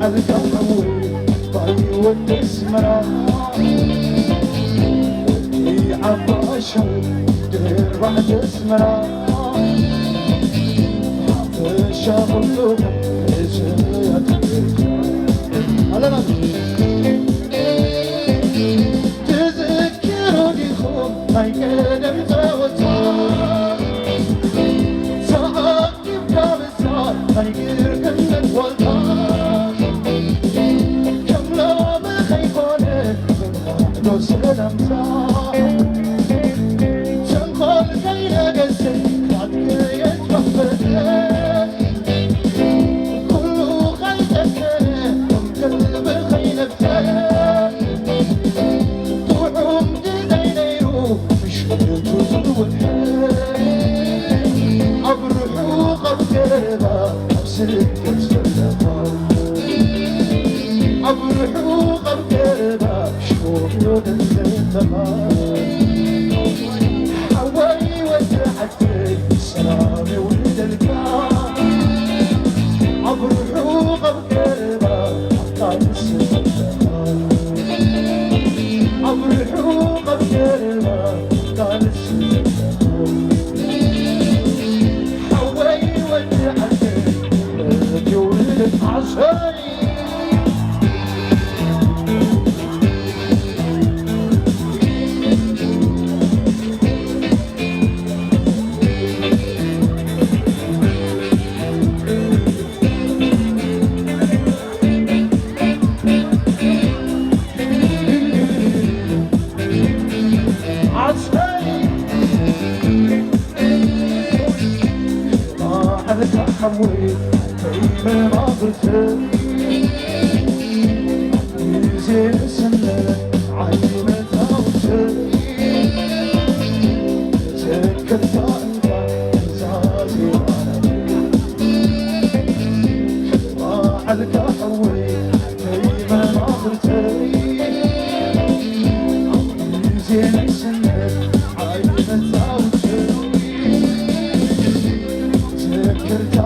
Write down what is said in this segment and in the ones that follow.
ኣልካ ሓወይ ባይ ወዲ ኣስመራ፣ ወዲ ዓባሻው ድርባዕ ኣስመራ፣ ሓፈሻ ኩሉ እዚ ኣትክልቲ ኣለና። ትዝክሩ ዲኹም ናይ ቀደም ጸወታ? ተኣኪብካ ምሳሕ ናይ ግርህነት ዋልታ፣ ከም ሎሚ ከይኮነ ብማዕዶ ሰላምታ። ተንኮል ከይነገሰ ክፋት ከየስፋሕፈሐ፣ ኩሉ ከይጨከነ ከም ከልቢ ከይነብሐ፣ ጥዑም ግዜ ነይሩ ምሽቱ ዝወድሐ፣ ኣብ ርሑቕ ኣብ ቀረባ ኣብ ስደት ዘለኻ፣ ኣብ ርሑቕ ኣብ ቀረባ ሽኮር ዘለኻ፣ ሓወይ ወዲ ዓደይ ሰላም የውርደልካ፣ ኣብ ርሑቕ ኣብ ቀረባ ኣብ ቃልሲ ዘለኻ፣ ኣብ ርሑቕ ኣብ ቀረባ ኣብ ቃልሲ ዘለኻ፣ ሓወይ ወዲ ዓደይ ምሕረት የውርደልካ። ዓሰይ! ዓሰይ! ማዕበልካ ሓወይ ከይመማኽርተይ፣ ግዜ ንስነ ዓይነታውተይ፣ ዘከርታ እንታ እዛ ዜማና። ማዕበልካ ሓወይ ከይመማኽርተይ፣ ግዜ ንስነ ዓይነታውተይ፣ ዘከርታ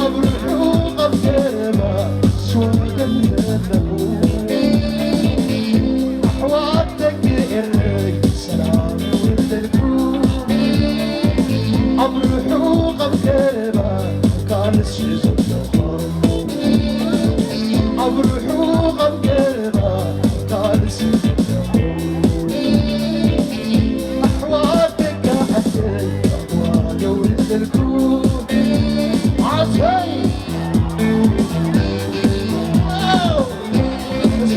ኣብ ርሑቕ ኣብ ቀረባ ስወደን ዘለኹ ኣሕዋት ደቂ ኤረይ ሰላም ይውርደልኩም። ኣብ ርሑቕ ኣብ ቀረባ ቃልሲ ዘለኹ ኣብ ርሑቕ ኣብ ቀረባ ቃልሲ ዘለኹ ኣሕዋት ደቂ ዓደይ የውርደልኩም። ዓሰይ! እስከ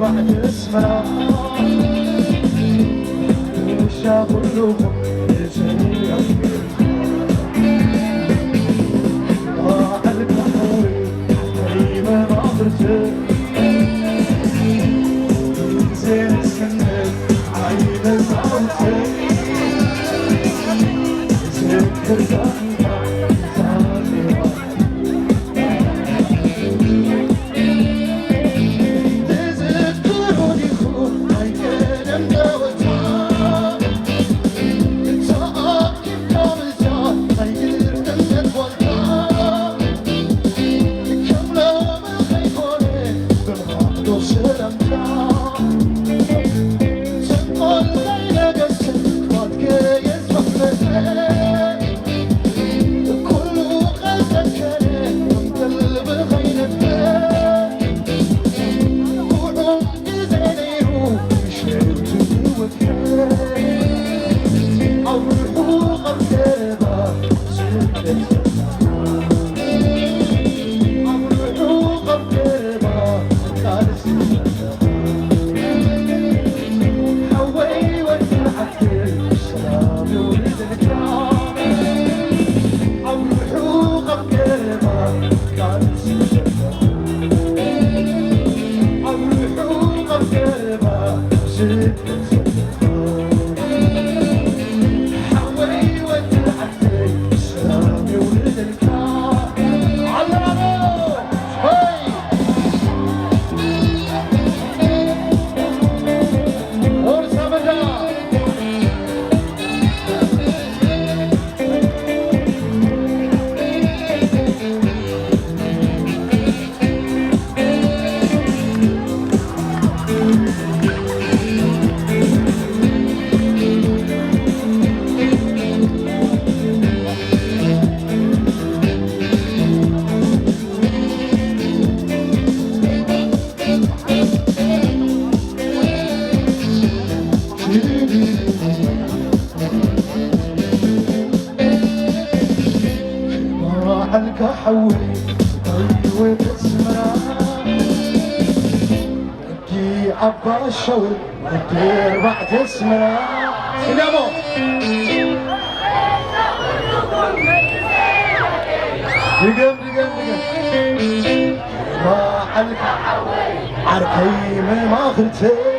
ብሓንሳብ! ኣልካ ሓወይ፣ ወዲ ኣስመራ፣ ወዲ ኣባ ሻውል፣ ወዲ ኣርባዕተ ኣስመራ። ሲዳሞ። ድገም፣ ድገም፣ ድገም። በዓልካ ዓርከይ መማኽርተይ።